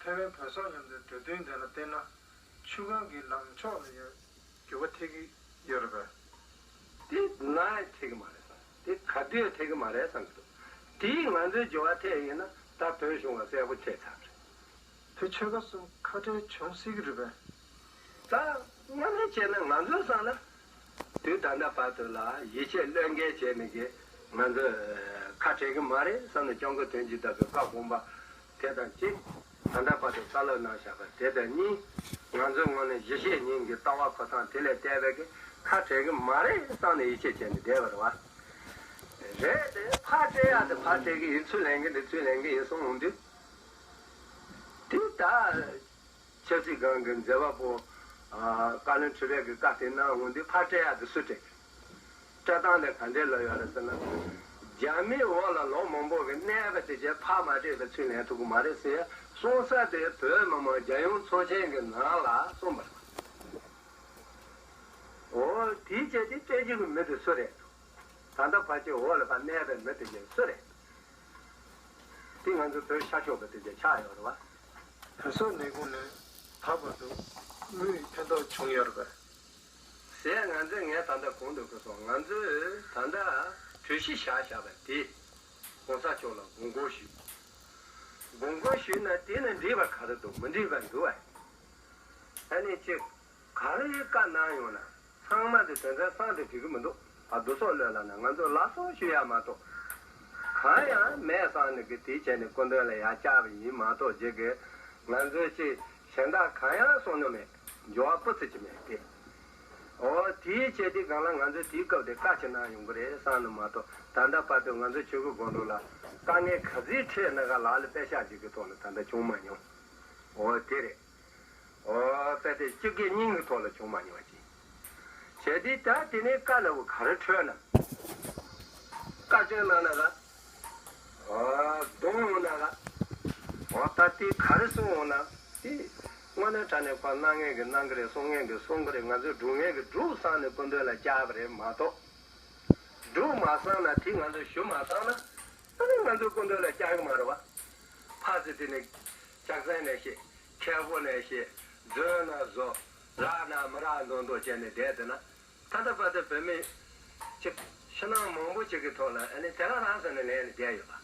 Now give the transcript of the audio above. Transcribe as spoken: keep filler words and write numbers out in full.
ཕལ་བའི་བོད་སོག་མཉམ་དུ་འགྲོ་དུས་འདི་ལ་བལྟས་ན། ཆུ་སྒང་གི་ལམ་ཕྱོགས་ལ་ཡང་འགྱུར་བ་ཐེབས་ཀྱི་ཡོད་རེད་པས། དེ་ན་ཡང་ཐེབས་ཀྱི་མ་རེད་བསམ། དེ་ག་དུས་ཡང་ཐེབས་ཀྱི་མ་རེད་བསམ་གྱི་འདུག་དེས་ང་ཚོའི་འགྱུར་བ་ཐེབས་ཡིན་ན་ད་བོད་གཞུང་ལ་གསལ་པོ་ཐེབས་ཚར་རེད། བོད་ཆོལ་ཁ་གསུམ་ཁ་བྲལ་བྱུང་སྲིད་ཀྱི་རེད་པས། ད་དངོས་གནས་བྱས་ན་ང་ཚོའི་བསམ་ན། དུས་ད་ལྟ་བར་དུ་ལ་ཡིད་ཆེས་བློས་འགེལ་བྱས་ནས་ཀྱི་ང་ཚོས་ཁ་བྲལ་གྱི་མ་རེད་བསམ་ནས་སྐྱབས་མགོན་དོན་གྱི་བདག་གི་བཀའ་དགོངས་པ་དེ་དང་གཅིག་ད་ལྟ་བར་དུ་བཀའ་སློབ་གནང་བཞག་པ་དེ་དང་གཉིས། ང་ཚོའི་ངོས་ནས་གཞི་ཤེས་གཉིས་ཀྱི་ལྟ་བ་ཁོ་ཐག་དེ་ལས་བལྟས་པའི་གི་ཁ་བྲལ་གྱི་མ་རེད་བསམ་ནས་ཡིད་ཆེས་བྱས་ནས་བསྡད་པ་རེད་བ། རེད་དེ་ཕར་བྲལ་ཡག་དེ་ཕར་བྲལ་གྱི་ཡིན། ཚུར་ལེན་གྱི་འདི་ཚུར་ལེན་གྱི་ཡིན་གསུངས་འོང་དུས། དེ་ད། ཆབ་སྲིད་སྒང་གི་མཛད་པ་པོ། ཨ། བཀའ་བློན་ཁྲི་པའི་གི་བཀའ་དེ་གནང་འོང་དུས་ཕར་བྲལ་ཡག་དེ་སུ་བྲལ། བཀྲ་མདངས་དེ་ག་འདྲས་ལ་ཡོད་རེད་ཟེར་ན། རྒྱ་མིའི་འོག་ལ་ལོ་མང་པོ་གི་གནས་པ་དེ་ཅན་ཕར་མ་བྲལ་བའི་ཚུར་ལེན་ཐུབ་ཀྱི་མ་རེད་ཟེར་ཡ་གསུང་ས་དེ་བོད་མི་མང་རྒྱལ་ཡོངས་ཚོགས་ཆེན་གྱི་ནང་ལ་གསུངས་པ་རེད། འོ་དེའི་ཆེད་དེ་བཙན་བྱོལ་གྱི་མི་དེ་སུ་རེད། ད་ལྟ་ཕལ་ཆེར་འོག་ལ་ཕར་གནས་པའི་མི་དེ་ཅན་སུ་རེད། དེ་ང་ཚོ་བོད་ཤར་ཕྱོགས་པ་དེ་ཅན་ཆགས་ཡོད་རེད་བ། བོད་སོག་ནད་ཁུངས་ནས་ད་བར་དུ་དངུལ་ཕན་ཐོགས་བྱུང་ཡོད་རེད་པས། ཟེར་ང་ཚོས་ངས་ད་ལྟ་གོང་དུ་གོ་སོང་། ང་ཚོས་ད་ལྟ་གྲོས་གཞི་བཞག་བཞག་པ་དེ་༸གོང་ས་མཆོག་ལ་དགོངས་སྐོར་ཞུས། དགོངས་སྐོར་ཞུས་ན་དེ་ནི་འགྲིག་པ་ག་རེ་འདུག་མི་འགྲིག་པ་འདུག་བ། ཨ་ནི་ཅིག་ག་རེ་བཀའ་གནང་ཡོང་ན་ཚང་མ་དེ་དོན་ཚན་གསང་དུ་བྲི་གི་མི་འདུག་ཨ། བསྡུ་གསོག་ལོས་ལ་ན་ང་ཚོ་ལགས་སོ་ཞུ་ཡ་མ་གཏོགས། གང་ཡང་མེད་བསམ་ནས་གི་དེ་བྱས་ནས་སྐུ་མདུན་ལ་ཡར་བཅར་བ་ཡིན་མ་གཏོགས་རྗེས་ཀྱི་ང་ཚོས་ཅིག་གཞན་དག་གང་ཡང་གསུང་མྱོང་མེད། འགྱུར་བ་སྤུ་ཙམ་ཅིག་མེད་དེ། འོ་དེའི་ཆེད་དེ་སྒང་ལ་ང་ཚོས་དེའི་སྐབས་དེ་བཀའ་ཅིག་གནང་ཡོང་གི་རེད་བསམ་ནས་མ་གཏོགས། ད་ལྟ་བར་དུ་ང་ཚོ་ཆོས་ཁུར་དགོང་དྲོ་ལ་དཀའ་ངལ་ག་ཚོད་འཕྲད་ན་ག་ལག་ལ་པད་ཤག་ཅིག་གི་ཐོག་ལ་ད་ལྟ་བྱུང་མ་མྱོང་། འོ་དེ་རེད། འོ་ད་དེ་སྤྱི་སྒེར་གཉིས་ཀྱི་ཐོག་ལ་བྱུང་མ་མྱོང་བ་ཅིག་བྱས་དུས་ད་དེ་ནས་བཀའ་ལ་བོ་ག་རེ་འཕྲོད་ན། བཀའ་བཀྱོན་གནང་ན་ག་འོ་རྡུང་འོང་ན་ག་འོ་ད་དེ་ག་རེ་གསུང་འོང་ན་དེ། དངོས་གནས་དྲང་གནས་ཁོ་གནང་མཁན་གྱི་གནང་གི་རེད། གསུང་མཁན་གྱི་གསུང་གི་རེད། ང་ཚོས་སྒྲུབ་མཁན་གྱི་སྒྲུབ་བསམ་ནས་སྐུ་མདུན་ལ་བཅར་བ་རེད་མ་གཏོགས། སྒྲུབ་མ་བསམ་ན་དེ་ང་ཚོས་ཞུ་མ་བཏང་ན་ཨ་ནི་ང་ཚོའི་སྐུ་མདུན་ལ་བཅར་གི་མ་རེད་བ། ཕར་ཚུར་དེ་ནས་ལྕགས་ཟན་ནས་བཤད། ཁེ་པོ་ནས་བཤད། རྫུན་ན་བཟོ། རག་ན་མི་རག་མདོག་མདོག་བྱས་ནས་བསྡད་བསྡད་ན། ད་ལྟ་བར་དུ་བོད་མི་ཅིག་ཕྱི་ནང་མང་པོ་ཅིག་གི་ཐོག་ལ་ཨ་ནི་དེ་ག་རང་ཟེར་ནས་ལེན་ནས་བསྡད་ཡོད་པ།